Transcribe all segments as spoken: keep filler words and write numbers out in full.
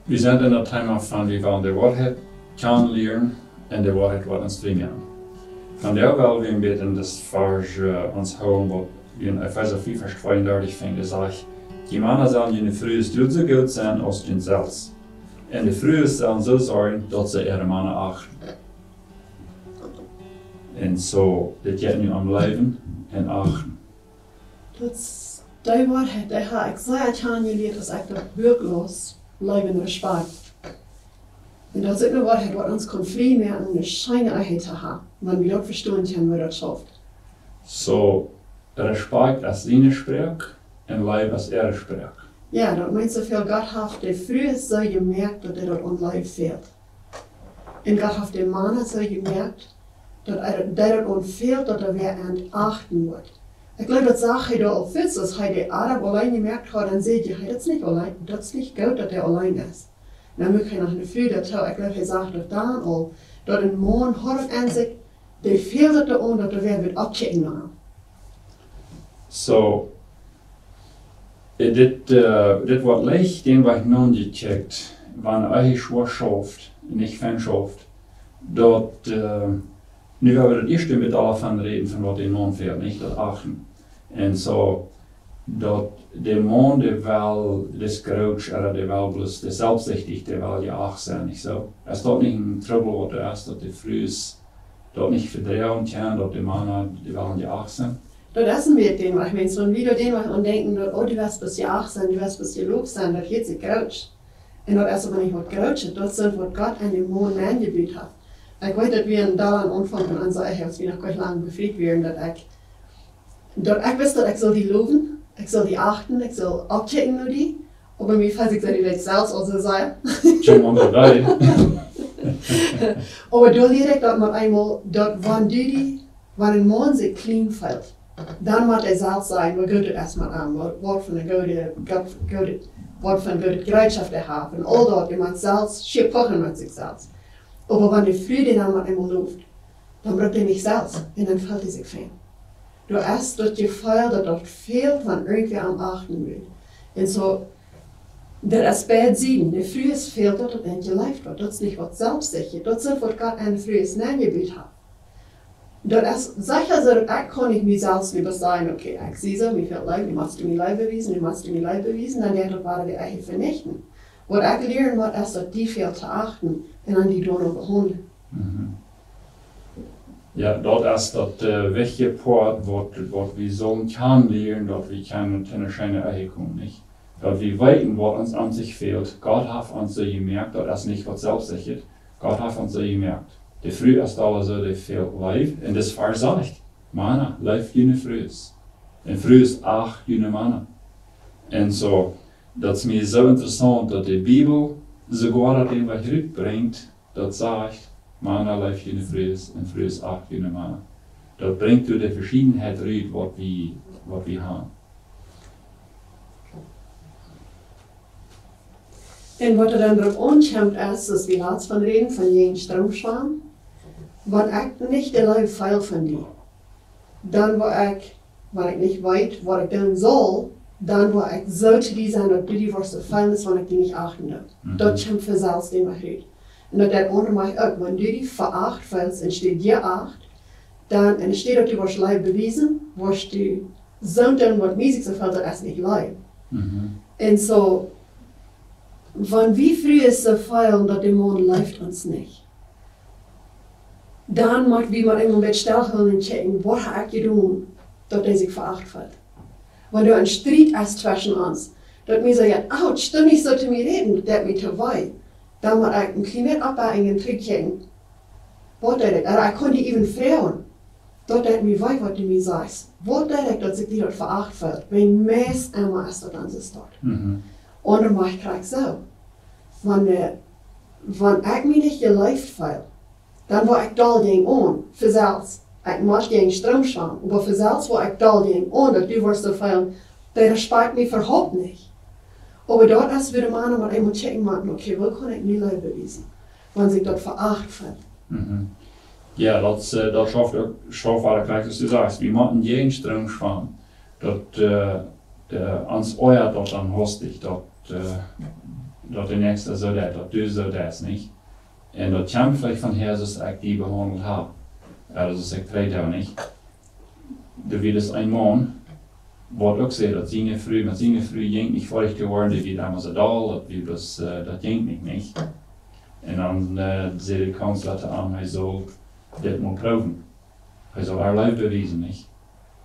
Wie sent en daut Thema von wie wellen de Woarheit kjanen lieren un de Woarheit woat ons frie moaken. Vondoag well wie een bät en daut Varsch, äh, ons hoolen, waut wie en Efeesa fief, Varsch tweeundartich finjen. Daut sajcht: "Jie Mana sellen june Frues doot soo goot sennen aus jun selfst. Un de Frues sellen soo sorjen, daut see äare Mana achten." Un soo, dit jeit nu om leewen un achten. Daut es de Woarheit, dee ha ekj sea kjanen jelieet, aus ekj daut Buak laus, Leew un Respakjt. Un daut es uk eene Woarheit, waut ons kaun frie moaken, eene scheene Ehe to haben, wan wie daut vestonen kjennen, woo daut schauft. Soo, Respakjt es siene Sproak un Leew es äare Sproak. Jo, daut meent soo väl, Gott haft de Frues soo jemoakt, daut an Leew fält. Un Gott haft de Mana soo jemoakt, daut an, daut an fält, daut doa wäa an achten woat. Ekj jleew, daut sach hee doa aul väl, aus hee de Adam auleen jemoakt haud, dan säd hee: "Daut es nich auleen, daut es nich goot, daut hee auleen es." Dan muak hee noch eene Fru doatoo. Ekj jleew, hee sach daut dan aul, daut een Maun haud en sikj, dee fält daut doa aun, daut doa wäa wudd oppkjikjen no am. Soo, äh, dit, äh, dit woat leicht dän Wajch nojekjikjt, wan eena schwoa schauft, nich fein schauft, daut, äh, nu woa wie daut ieescht met aule von räden, von waut dän Maun fält, nich, daut achten. Un soo, daut de Maun, dee well, dee es grootsch, ooda dee well bloos, dee es selfstsichtich, dee well jeacht sennen, nich soo? Es daut nich een Trubbel, waut doa es, daut de Frues daut nich vedroagen kjennen, daut de Mana, dee wellen jeacht sennen? Daut es een bät, wan ekj meen, soo wan wie doa dän Wajch aun denkjen, daut: "Oh, du west bloos jeacht sennen, du west bloos jeloft sennen", daut hieet sikj grootsch. Un daut es oba nich waut Grootschet, daut es waut Gott en dän Maun nenjebut haft. Ekj weet, daut wie en Dalaun aunfungen, aun onse Ehe, aus wie noch goanich lang befriet wieren, daut ekj, daut ekj wist, daut ekj sull die lowen, ekj sull die achten, ekj sull oppkjikjen no die. Oba mie felt, ekj sull die selfst aul soo sennen. Jim on the day. Oba doa lieed ekj daut met eemol, daut wan du die, wan een Maun sikj kjlien felt, dan mott hee selfst sajen, woo goot et es met am, waut, waut fa eene goode, goot, goode, waut fa eene goode Jereetschoft hee haft. Un aul daut, hee mott selfst schia puchen met sikj selfst. Oba wan de Fru dän dan met eemol loft, dan brukt hee nich selfst. Un dan felt hee sikj fein. Doa es daut Jefeel, daut daut fält, wan irjentwäa am achten well. Un soo, daut es beid Sieden. De Frues fält daut, daut an jeleeft woat. Daut es nich waut selfstsichtjet. Daut es waut Gott en Frues nenjebut haft. Daut es secha soo, daut ekj kaun nich mie selfst wada sajen: "Okay, ekj sie soo, mie fält Leew, nu motst du mie Leew bewiesen, nu motst du mie Leew bewiesen", dan woat daut wada de Ehe venichten. Waut ekj lieren mott, es daut die fält to achten un an die doano behaundlen. Mhm. Jo, daut es daut, äh, wichtje Poat, waut, waut wie sellen kjanen lieren, daut wie kjennen to eene scheene Ehe komen, nich? Daut wie weeten, waut ons aun sikj fält. Gott haft ons soo jemoakt, daut es nich waut selfstsichtjet. Gott haft ons soo jemoakt. De Fru es aul soo, dee fält Leew. Un daut Varsch sajcht: "Mana, leeft june Frues. Un Frues, acht june Mana." Un soo, daut es mie soo interessaunt, daut de Bibel soogoa daut eemol rutbrinjt, daut sajcht: "Mana, leeft june Frues, un Frues, acht june Mana." Daut brinjt doa de Veschiedenheit rut, waut wie, waut wie haben. Un waut doa dan doaropp aunkjemt, es, daut wie latst von räden, von jäajen Stroom schwamen. Wan ekj nich de Leew feel von die, dan woa ekj, wan ekj nich weet, waut ekj doonen saul, dan woa ekj soo to die sennen, daut du die woascht soo feelen, aus wan ekj die nich achten doo. Mhm. Daut kjemt von selfst emma rut. Un daut deit aundre Mol uk, wan du die veacht feelst un steit jeacht, dan, enne Städ daut du woascht Leew bewiesen, woascht du soo doonen, waut mie sikj soo felt, daut es nich Leew. Mhm. Un soo, wan wie Frues soo feelen, daut de Maun leeft ons nich, dan mott wie mau eemol een bät stell hoolen un checken, waut ha ekj jedonen, daut dee sikj veacht feelt. Wan doa een Striet es tweschen ons, daut mie sajcht: "Autsch, doo nich soo to mie räden, daut deit mie too wee." Dan mott ekj een kjlien bät oppbakjen un trigjchecken. Waut deed ekj? Ooda ekj kunn die even froagen: "Daut deit mie wee, waut du mie sajchst. Waut deed ekj, daut sikj die daut veacht feelt?" Wiels meist emma es daut dan soo. Mhm. Un dan moak ekj krakjt soo. Wan, äh, wan ekj mie nich jeleeft feel, dan woa ekj doll jäajen aun, von selfst. Ekj mott jäajen Stroom schwamen, oba von selfst woa ekj doll jäajen aun, daut du woascht soo feelen, dee respakjt mie äwahaupt nich. Oba daut es wada mau eemol checken motten, okay, woo kaun ekj mie Leew bewiesen, wan sikj daut veacht feelt? Mhm. Jo, daut, äh, daut schauft uk, schauft wada krakjt, aus du sajchst. Wie motten jäajen Stroom schwamen. Daut, äh, äh, ons oajat daut dan hastich, daut, äh, daut de Näakjsta soo deit, daut du soo deist, nich? Un daut kjemt veleicht von hia, soo aus ekj die behaundelt hab. Ea, soo aus ekj trigj doo, nich? Doa wia dis een Maun, waut uk säd, daut siene Fru, met siene Fru jinkj nich foadich to woaren, dee wia domols soo doll, daut wia bloos, ea, daut jinkj nich, nich? Un dan, ea, säd de Counselor to am, hee sull dit mol proowen. Hee sull äa Leew bewiesen, nich?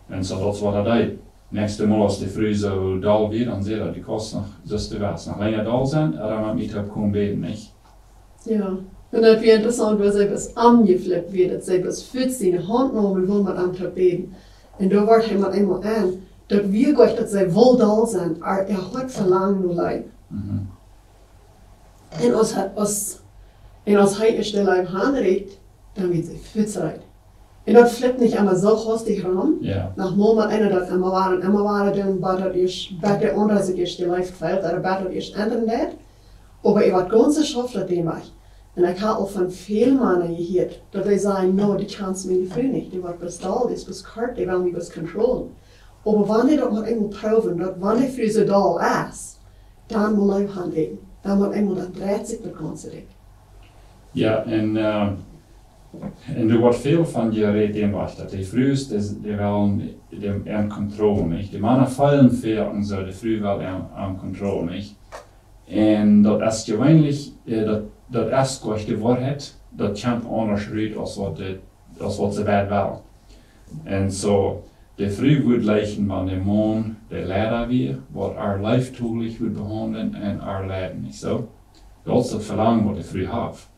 Un soo daut es waut hee deed. Näakjste Mol aus de Fru soo doll wia, dan säd hee: "Du kaust noch, soo aus du west, noch lenja doll sennen, ooda met mie toop komen bäden, nich?" Jo. Un daut wia interessaunt, woo see bloos aunjeflippt wia, daut see bloos fuaz siene Haunt neem un wia met am toop bäden. Un doa wort hee met eemol aun, daut wia jlikj daut see wull doll sennen, oba äa Hoat velangd no Leew. Mhm. Un aus hee, aus, un aus hee ieescht de Leew hankjrieech, dan wia see fuaz reed. Un daut flippt nich emma soo haustich rom. Jo. Noch mol met eena daut emma wada un emma wada doonen, bat daut ieescht, bat de aundra sikj ieescht jeleeft feelt, ooda bat daut ieescht endren deit. Oba äa woat gaunz schauft daut dän Wajch. Un ekj hab aul von väl Mana jehieet, daut dee sajen: "No, du kjanst miene Fru nich, dee woat bloos doll, dee es bloos kort, dee well mie bloos controllen." Oba wan dee daut mau eemol proowen, daut wan de Fru soo doll es, dan mott Leew hankjrieen. Dan mott eemol, dan dreit sikj daut gaunze Dinkj. Jo, un, ea, un doa woat väl von jerät, dän Wajch, daut de Frues, dee, dee wellen dän, an controllen, nich? De Mana feelen väl un soo, de Fru well an, an controllen, nich? Un daut es jeweenlich, ea, daut, daut es jlikj de Woarheit, daut kjemt aundasch rut aus waut de, aus waut see beid wellen. Un soo, de Fru wudd jlikjen, wan de Maun de Leida wia, waut äa leeftolich wudd behaundlen un äa leiden, nich soo? Daut es daut Velangen, waut de Fru haft.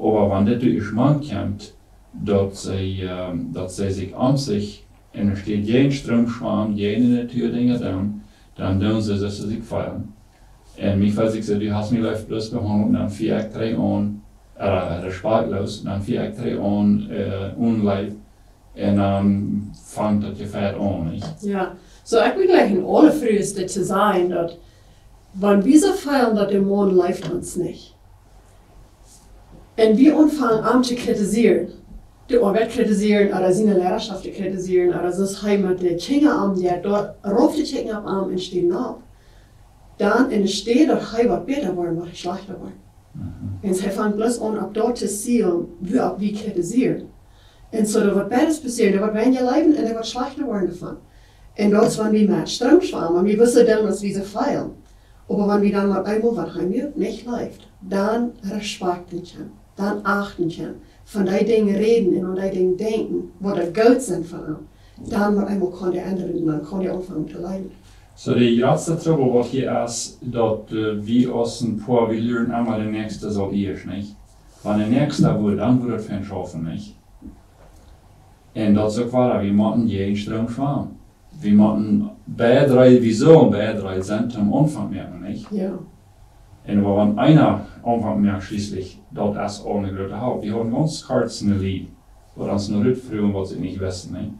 Oba wan dit doa ieescht mank kjemt, daut see, ea, daut see sikj aun sikj enne Städ jäajen Stroom schwamen, jäajen de Natua Dinja doonen, dan doonen see, soo aus see sikj feelen. Un mie feelt sikj soo, du hast mie leef bloos behaundelt, dan fia ekj trigj aun, ea, respakjtloos, dan fia ekj trigj aun, ea, onleew, un dan fangt daut Jefecht aun, nich? Jo. Soo, ekj wudd jlikjen aule Frues dit to sajen, daut wan wie soo feelen, daut de Maun leeft ons nich, un wie aunfangen, am to kritisieren, de Oabeit kritisieren, ooda siene Leidaschoft to kritisieren, ooda soo aus hee met de Kjinja omjeit, doa rauf to kjikjen opp am un städen opp, dan enne Städ daut hee woat bäta woaren, woat hee schlajchta woaren. Mhm. Un hee fangt bloos aun, opp daut to seenen, woo opp wie kritisieren. Un soo, doa woat beides passieren, doa woat weinja leewen un doa woat schlajchta woaren doavon. Un daut es, wan wie met Stroom schwamen, wan wie wellen doonen, aus wie soo feelen. Oba wan wie dan met eemol, wan hee mie nich leeft, dan respakjten kjennen, dan achten kjennen, von dee Dinja räden un aun dee Dinja denkjen, waut doa goot sent von am, dan met eemol kaun dee endren un dan kaun dee aunfangen to leewen. Soo, de jratste Trubbel, waut hia es, daut, ea, wie aus een Poa, wie luren emma, de Näakjsta saul ieescht, nich? Wan de Näakjsta wudd, dan wudd daut fein schaufen, nich? Un daut es uk wada, wie motten jäajen Stroom schwamen. Wie motten beid reed, wie sellen beid reed sennen, toom Aunfank moaken, nich? Jo. Un wan eena Aunfank moakt, schlieslich, daut es aul eene groote Help. Wie hauden gaunz kort een Lied, waut ons no Rot fruach, waut see nich wisten, nich?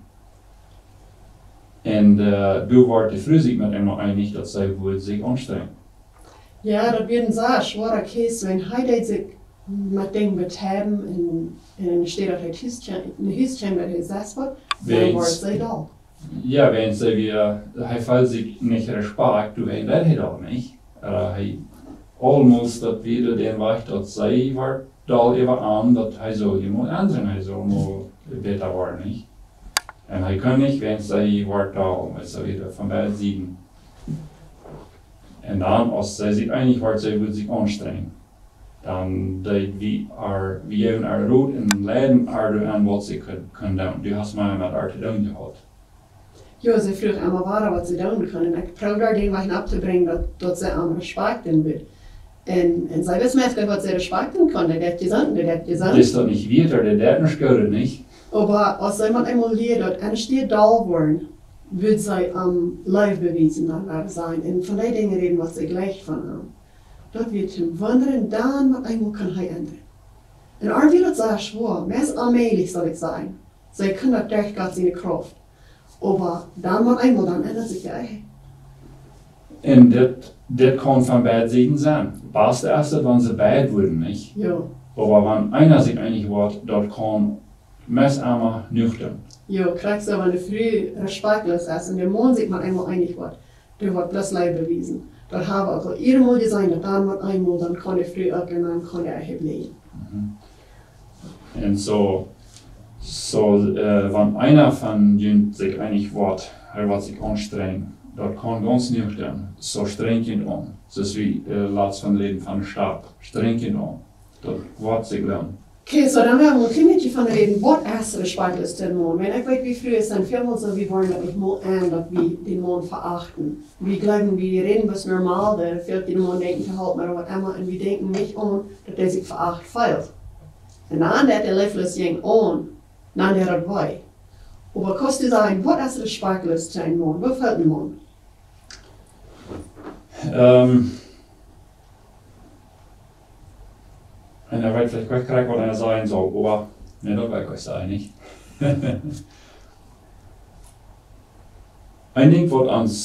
Un, ea, doa wort de Fru sikj met eemol eenich, daut see wudd sikj aunstrenjen. Jo, daut wia een sea schwoara Case, wan hee deed sikj met Dinja beteiben un, un enne Städ daut hee tus kjeem, no Hus kjeem, daut hee sest wort, dan wort see doll. Jo, wan see wia, hee feeld sikj nich respakjt, doawäajen deed hee daut nich. Ea, hee almost daut wia dän Wajch, daut see wort doll äwa am, daut hee sull je mol endren, hee sull mol bäta woaren, nich? Un hee kunn nich, wan see wort doll, wan see wia von beid Sieden. Un dan, aus see sikj eenich wort, see wudd sikj aunstrenjen, dan deed wie äa, wie jeewen äa Rot un leiden äa doaraun, waut see kunn, kunn doonen. Du hast mea met äa to doonen jehaut. Jo, see fruach emma wada, waut see doonen kunn. Un ekj proowd äa dän Wajch opptobrinjen, daut, daut see am respakjten wudd. Un, un see wist meist nich, waut see respakjten kunn. Dee deed jesunt, dee deed jesunt. Daut es daut nich wieet, dee deed nuscht Goodet, nich? Oba aus see mau eemol lieed, daut enne Städ doll woaren, wudd see am Leew bewiesen, dan wia see, un von dee Dinja räden, waut see jlikjt von am. Daut wia toom wundren, dan met eemol kunn hee endren. Un äa wia daut sea schwoa, meist onmäajlich, saul ekj sajen. See kunn daut derch Gott siene Krauft. Oba dan met eemol, dan endat sikj de Ehe. Un dit, dit kaun von beid Sieden sennen. Baste es daut, wan see beid wudden, nich? Jo. Oba wan eena sikj eenich woat, daut kaun meist emma nuach doonen. Jo, krakjt soo, wan de Fru respakjtloos es un de Maun sikj met eemol eenich woat, dee woat bloos Leew bewiesen. Daut hab wie uk aul eenmol jeseenen, daut dan met eemol, dan kaun de Fru uk un dan kaun de Ehe bliewen. Mhm. Un soo, soo, äh, wan eena von junt sikj eenich woat, hee woat sikj aunstrenjen. Daut kaun gaunz nüchtern, soo strenj junt aun. Soo aus wie, äh, latst von räden von de Stap. Strenj junt aun. Daut woat sikj lohnen. Okay, soo dan woa wie een kjlien bät von räden, waut es respektlos to een Maun? Wan ekj weet, wie Frues sent väl mol soo, wie woaren daut nich mol aun, daut wie dän Maun veachten. Wie jleewen, wie räden bloos normal, doa fält dän Maun denkjen to halpen ooda waut emma, un wie denkjen nich aun, daut hee sikj veacht feelt. Un dan deit hee leeflos jäajen aun, dan deit daut wee. Oba kaust du sajen, waut es respektlos to een Maun? Waut fält een Maun? Ähm, un hee weet veleicht nich krakjt, waut hee sajen saul, oba, nä, daut well ekj nich sajen, nich? Een Dinkj, waut ons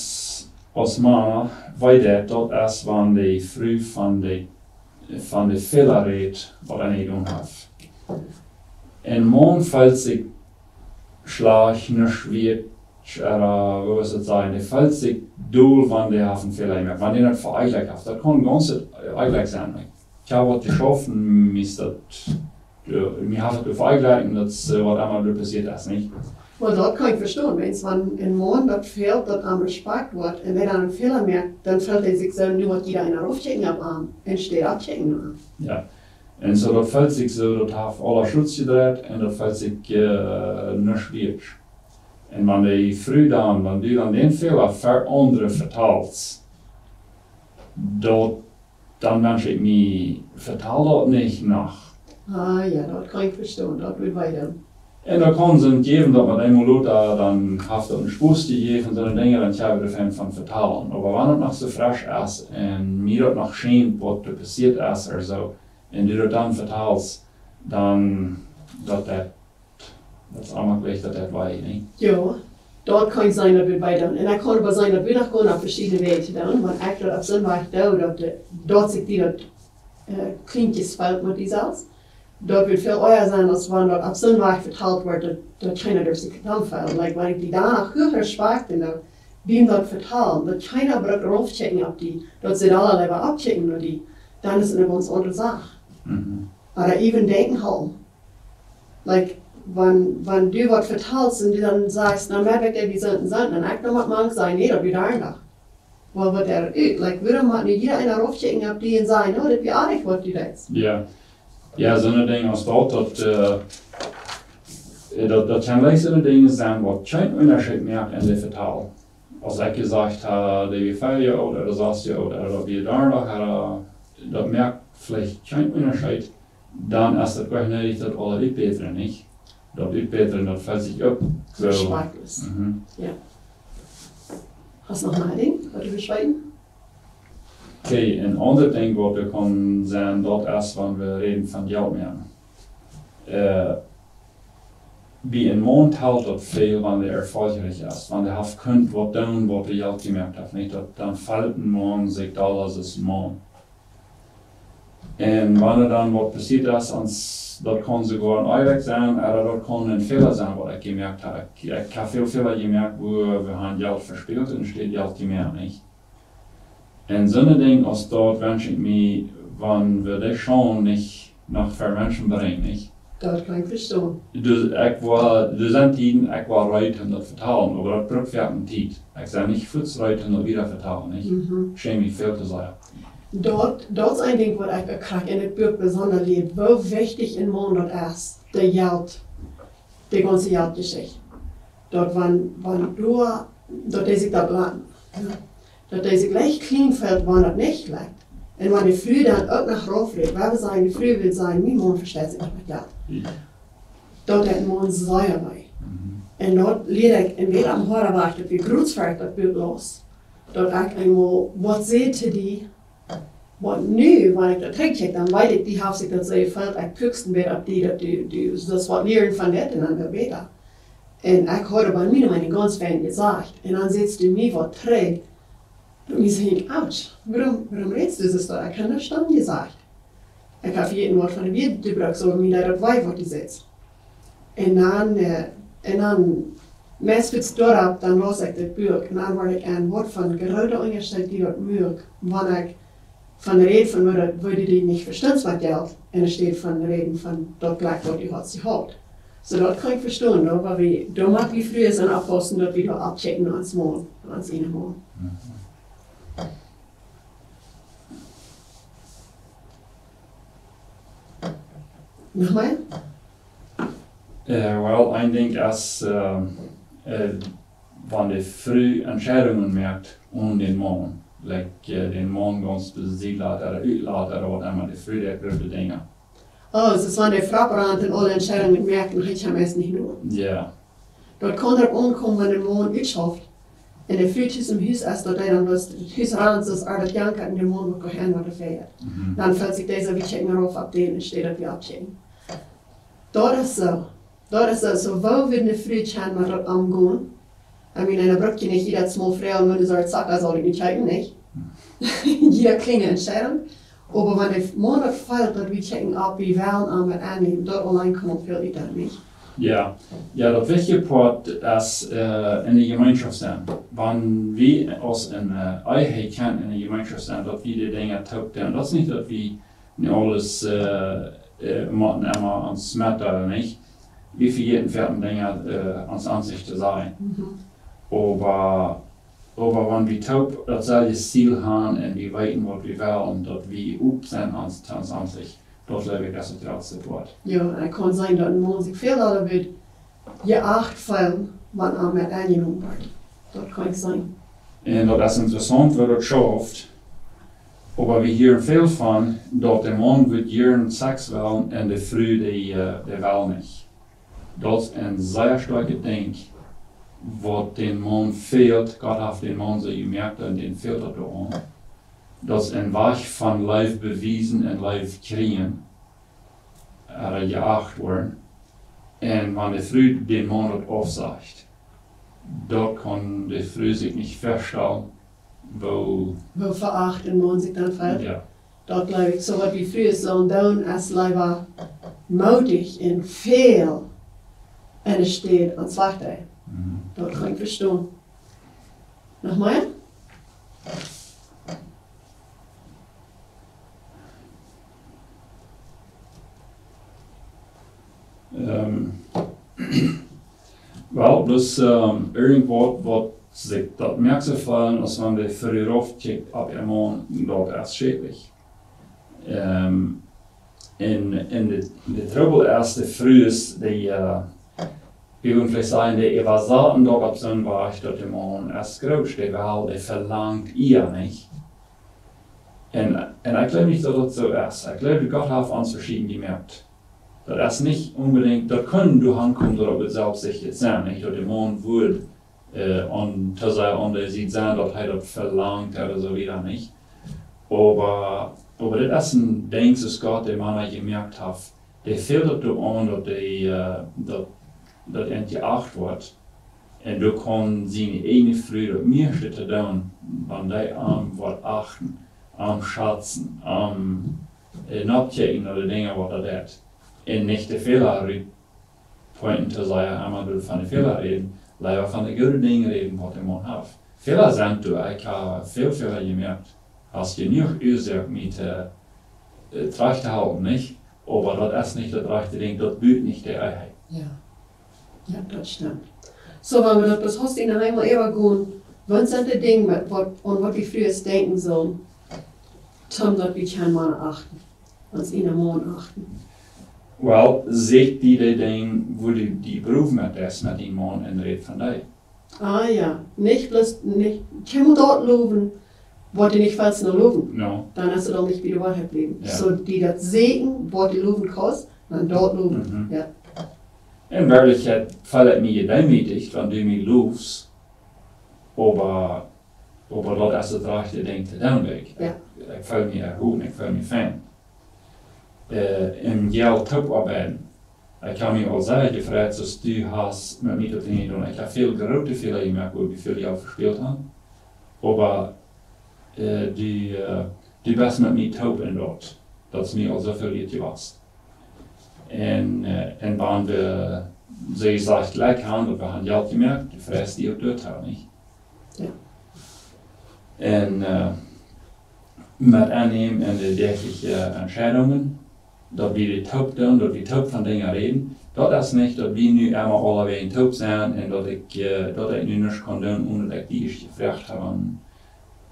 aus Mana wee deit, daut es, wan de Fru von de, von de Fäla rät, waut eena jedonen haft. Een Maun fält sikj schlajcht, nich wieet, ooda, woo es daut sajen, dee fält sikj dol, wan dee haft een Fäla jemoakt. Wan dee daut veeajlicht haft, daut kaun gaunz veeajlicht sennen. Ekj hab waut jeschauft, meist daut, jo, mie haft daut veeajlicht, daut es, äh, waut emma doa passieet es, nich? Well, daut kaun ekj vestonen. Wan een Maun daut fält, daut am Respekt woat, un wan hee dan een Fäla moakt, dan fält hee sikj soo, nu woat jieda eena raufkjikjen opp am, un steit oppkjikjen no am. Jo. Un soo, daut fält sikj soo, daut haft aula Schutz jedreit un daut fält sikj, äh, nich wieet. Un wan de Fru dan, wan du dan dän Fäla ver aundre vetalst, daut, dan wensch ekj mie, vetal daut nich noch. Ah jo, daut kaun ekj vestonen, daut woat wee doonen. Un daut kaun sikj jäwen, daut met eemol lota, dan haft daut een Spos jejäft, soone Dinja, dan hab wie doavon vetalen. Oba wan daut noch soo fresch es un mie daut noch schient, waut doa passieet es ooda soo, un du daut dan vetalst, dan, daut deit, daut es emma jlikj, daut deit wee, nich? Jo, daut kaun sennen, daut woat wee doonen. Un ekj kaun oba seenen, daut wie daut kjennen opp veschiedne Wäaj doonen, wan ekj daut opp soon Wajch doo, daut, äh, daut sikj die daut, äh, kjlien bät fält met die selfst. Daut woat väl ea sennen, aus wan daut opp soon Wajch vetalt woat, daut, daut kjeena derft sikj dan fälen. Like, wan ekj die dan noch huach Respekt un daut, wäm daut vetalen, daut kjeena brukt raufkjikjen opp die, daut see aula leewa oppkjikjen no die, dan es et eene gaunz aundre Sach. Mhm. Ooda even denkjen hoolen. Like, wan, wan du waut vetalst un du dan sajchst, na, mea weet ekj, wie sent un sent, un ekj dan met mank sajen, nä, daut wia doa noch. Well, waut deit daut ut? Like, wuarom mott nu jieda eena raufkjikjen opp die un sajen, oh, daut wia oajch, waut du deist? Jo. Jo, soone Dinja aus daut, daut, äh, daut, daut kjennen leicht soone Dinja sennen, waut kjeen Unjascheet moakt en de Vetal. Aus ekj jesajcht hab, dee wia fiew Joa oolt, ooda sas Joa oolt, ooda daut wia doa noch, ooda, daut moakt veleicht kjeen Unjascheet, dan es daut goanich needich, daut aula utbätren, nich? Daut utbätren, daut fält sikj opp. Soo. Respektlos. Mhm. Jo. Hast noch een Dinkj, waut du west weeten? Okay, een aundret Dinkj, waut doa kaun sennen, daut es, wan wie räden von Jelt moaken. Äh, bie een Maun talt daut väl, wan dee erfolgreich es, wan dee haft kunt waut doonen, waut dee Jelt jemoakt haft, nich? Daut, dan fält een Maun sikj dolla aus een Maun. Un wan dan waut passieet es, ons, daut kaun soogoa een Onjlekj sennen, ooda daut kaun een Fäla sennen, waut ekj jemoakt hab. Ekj, ekj hab väl Fäla jemoakt, wua wie haben Jelt vespält un enne Städ Jelt jemoakt, nich? Un soone Dinja aus daut wensch ekj mie, wan wie dee Schaund nich noch ver Menschen brinjen, nich? Daut kaun ekj vestonen. Doa, ekj woa, doa sent Tieden, ekj woa reed om daut vetalen, oba daut brukt foaken Tiet. Ekj sie nich fuaz reed om daut wieda vetalen, nich? Mhm. Schäm mie väl to sajen. Daut, daut es een Dinkj, waut ekj uk krakjt en dit Buak besonda leew, woo wichtich een Maun daut es, de Jelt, de gaunze Jeltjeschicht. Daut wan, wan doa, daut dee sikj daut laten, jo, daut dee sikj jlikj kjlien fält, wan daut nich jlikjt. Un wan de Fru dan uk noch rauf rät, wan wie sajen, de Fru well sajen, mien Maun vesteit sikj nich met Jelt. Jo. Daut deit een Maun sea wee. Mhm. Un daut lieed ekj en Welt aum Hoaden wajch, daut wia groots ver ekj daut Buak laus. Daut ekj eemol waut säd to die, waut nu, wan ekj daut trigj kjikj, dan weet ekj, die haft sikj daut sea jefeelt, ekj pukst een bät opp die, daut du, du sust waut lieren von dit un dan wada bäta. Un ekj haud bie mie, miene gaunz fein jesajcht. Un dan sätst du mie waut trigj. Un ekj denkj, ouch, wuarom, wuarom rätst du soo? Ekj hab nuscht dan jesajcht. Ekj hab hia een Wort von de Wieed jebrukt, soo mie daut wee, waut du sajchst. Un dan, äh, un dan Meist wiels doaropp dan laus ekj dit Buak un dan wort ekj en waut von groote Unjascheet dee daut muak, wan ekj von räd von woo daut, woo dee nich vestonen waut Jelt, enne Städ von räden von daut Jlekj waut dee haud jehaut. Soo daut kaun ekj vestonen, nä, oba wie, doa mott wie Frues aun oppaussen daut wie doa aufkjikjen no ons Maun, no ons eenen Maun. Noch mea? Äh, well, een Dinkj es, äh, äh, wan de Fru Entscheidungen moakt onen dän Maun, like, äh, dän Maun gaunz besied lat ooda utlat ooda waut emma, de Fru deit groote Dinja. Oh, daut es wan de Fru rant un aule Entscheidungen moakt un hee kjemt meist nich no. Jo. Daut kaun doaropp aunkomen, wan de Maun utschauft un de Fru tus em Hus es, daut dee dan bloos daut Hus rant, soo aus daut jankat un de Maun woat gonen waut hee well. Mhm. Dan felt sikj dise Wichtjeit mea auf opp dän, enne Städ daut wie aufkjikjen. Daut es soo. Daut es soo, soo woo wie ne Fru kjennen met daut omgonen. I mean, eena brukt je nich jiedet Mol froagen, wan du saust, Sacka saul ekj nu kjeepen, nich? Jiede kjliene Entscheidunk. Oba wan de Maun daut felt, daut wie kjikjen opp, wie wellen am met aunnämen, daut auleen kaun väl bäta, nich? Jo, jo, daut wichtje Poat es, äh, enne Jemeenschoft sennen. Wan wie aus enne, äh, Ehe kjennen enne Jemeenschoft sennen, daut wie de Dinja toop doonen. Daut es nich daut wie nu aules, äh, äh, motten emma ons met ooda nich. Wie vejäten väl Dinja, äh, ons Aunsicht to sajen. Mhm. Oba, oba wan wie toop daut selwje Ziel haben un wie weeten waut wie wellen, daut wie op sennen ons, ons Aunsicht, daut jleew ekj es daut jratste Poat. Jo, un et kaun sennen daut een Maun sikj väl dolla woat jeacht feelen, wan hee met aunjenomen woat. Daut kaun sennen. Un daut es interessaunt woo daut schauft. Oba wie hieren väl von daut de Maun woat jieren Sacks wellen un de Fru dee, äh, dee well nich. Daut es een sea stoakjet Dinkj, waut dän Maun fält. Gott haft dän Maun soo jemoakt un dän fält daut doa aun. Daut es een Wajch von Leew bewiesen un Leew kjrieen, ooda jeacht woaren. Un wan de Fru dän Maun daut aufsajcht, daut kaun de Fru sikj nich väastalen, woo Woo veacht een Maun sikj dan felt. Jo. Daut jleew ekj, soo waut wie Frues sellen doonen, es leewa moodich un väl enne Städ ons wajchdeelen. Mhm. Daut kaun ekj vestonen. Noch mea? Ähm, well, bloos, ähm, irjentwaut, waut sikj daut moakt soo fälen, aus wan de Fru raufkjikjt opp äa Maun, daut es schädlich. Ähm, un, un de, de Trubbel es, de Frues, dee, äh, wie wudden veleicht sajen, dee äwasaten daut opp soon Wajch, daut de Maun es groot, dee well, dee velangt Ea, nich? Un, un ekj jleew nich daut daut soo es. Ekj jleew, Gott haft ons veschieden jemoakt. Daut es nich onbedinjt, daut kunn doa aunkomen daut et selfstsichtich es, nich? Daut de Maun wudd, äh, aun, to sajen, aun de Sied sennen, daut hee daut velangt ooda soo wieda, nich? Oba, oba dit es een Dinkj, soo aus Gott de Mana jemoakt haft. Dee fält daut doa aun, daut dee, äh, daut, daut an jeacht woat. Un doa kaun siene eejne Fru daut mieeschte to doonen, wan dee am woat achten, am schazen, am, äh, noppkjikjen no de Dinja waut hee deit. Un nich de Fäla rutpointen to sajen, emma doa von de Fäla räden, leewa von de goode Dinja räden waut de Maun haft. Fäla sent doa, ekj hab väl Fäla jemoakt. Hast jenuach Uasoak mie to, äh, trajcht to hoolen, nich? Oba daut es nich daut rajchte Dinkj, daut but nich de Ehe. Jo. Jo, daut stemt. Soo, wan wie daut bat hastich noch eemol äwagonen, waut sent de Dinja, waut, aun waut wie Frues denkjen sellen, toom daut wie kjennen Mana achten, ons eenen Maun achten? Well, sieekj die de Dinja, wua du die proowst met dän, met dän Maun un räd von dee. Ah jo, nich bloos, nich, kjeen mol daut lowen, waut du nich wellst no lowen. No. Dan es et aul nich bie de Woarheit bliewen. Jo. Soo, die daut sieekjen, waut du lowen kaust, dan daut lowen. Mhm. Jo. En Werkjlichkjeit feel ekj mie jedeemootijcht, wan du mie lowst, oba, oba daut es daut rajchte Dinkj to doonen, weet ekj. Jo. Ekj feel mie erholen, ekj feel mie fein. Äh, un Jelt toopoabeiden. Ekj hab mie aul sea jefreit, soo aus du hast met mie daut Dinkj jedonen. Ekj hab väl groote Fäla jemoakt, wua wie väl Jelt vespält haben. Oba, äh, du, äh, du best met mie toop en daut. Daut es mie aul soo väl wieet jewast. Un, äh, un wan wie, see sajcht jlikj han, daut wie han Jelt jemoakt, du freist die uk doa, nich? Jo. Un, äh, met aunnämen en de däajliche Entscheidungen, daut wie de toop doonen, daut wie toop von Dinja räden. Daut es nich, daut wie nu emma aulawäajen toop sent un daut ekj, äh, daut ekj nu nuscht kaun doonen, onen daut ekj die ieescht jefroacht hab.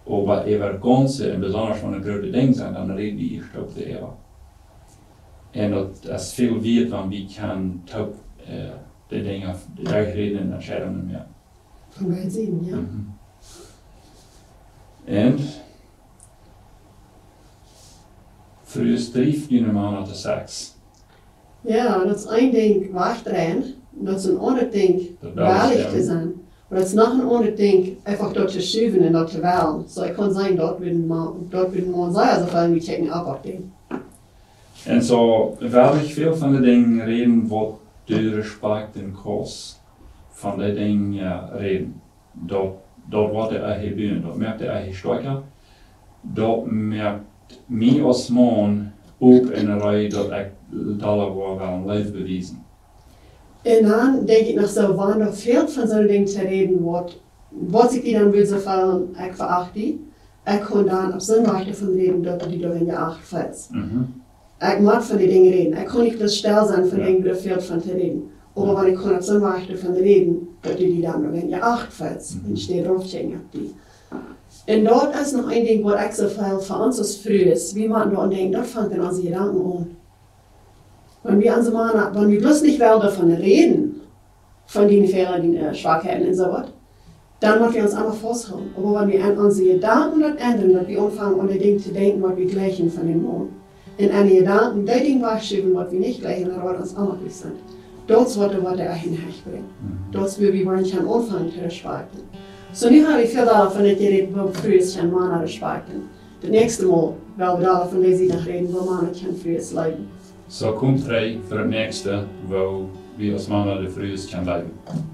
Oba äwa gaunse, un besonda wan et groote Dinja sent, dan räd wie ieescht toop doaräwa. Un daut es väl wieet, wan wie kjennen toop, äh, de Dinja, de Dinja räden un Entscheidungen moaken. Von beid Sieden, jo. Mhm. Un Frues, drieft june Mana to Saks? Jo, daut es een Dinkj, wajchdreien. Daut es een aundret Dinkj, daut wellich to sennen. Oba daut es noch een aundret Dinkj, eefach daut to schuwen un daut to wellen. Soo, ekj kaun sajen, daut wia mau, daut wia mau sea, soo väl wie checken opp opp Dinkj. Un soo well ekj väl von de Dinja räden, waut du Respakjt en kaust, von de Dinja, äh, räden. Daut, daut woat de Ehe buen, daut moakt de Ehe stoakja. Daut moakt mie aus Maun uk en de Rei, daut ekj dolla woa wellen Leew bewiesen. Un dan denkj ekj noch soo, wan doa väl von soone Dinja to räden woat, waut ekj die dan wudd soo fälen, ekj veacht die, ekj kaun dan opp soone Wies doavon räden, daut du die doahan jeacht feelst. Mhm. Ekj mott von de Dinja räden. Ekj kaun nich bloos stell sennen von, jo, Dinja, wua väl von to räden. Oba, jo, wan ekj kaun opp soone Wies doavon räden, daut du die dan doahan jeacht feelst, mhm, un stell doaräwa kjikjen opp die. Un daut es noch een Dinkj, waut ekj soo fäl fa ons aus Frues, wie motten doaraun denkjen, daut fangt en onse Jedanken aun. Wan wie onse Mana, wan wie bloos nich wellen doavon räden, von diene Fäla, diene, äh, Schwakheiten un soo waut, dan mott wie ons emma fausthoolen. Oba wan wie aun onse Jedanken daut endren, daut wie aunfangen aun de Dinja to denkjen, waut wie jleichen von dän Maun, un aun de Jedanken dee Dinja wajchschuwen, waut wie nich jleichen, dan woat ons emma bloos sennen. Daut es waut de, waut de Ehe hecht brinjt. Mhm. Daut es, wua wie woaren kjennen aunfangen to respakjten. Soo, nu ha wie väl doavon jerät, woo Frues kjennen Mana respakjten. Daut näakjste Mol well wie doavon, woo wie noch räden, woo Mana kjennen Frues leewen. Soo, komt trigj fa daut näakjste, woo wie aus Mana de Frues kjennen leewen.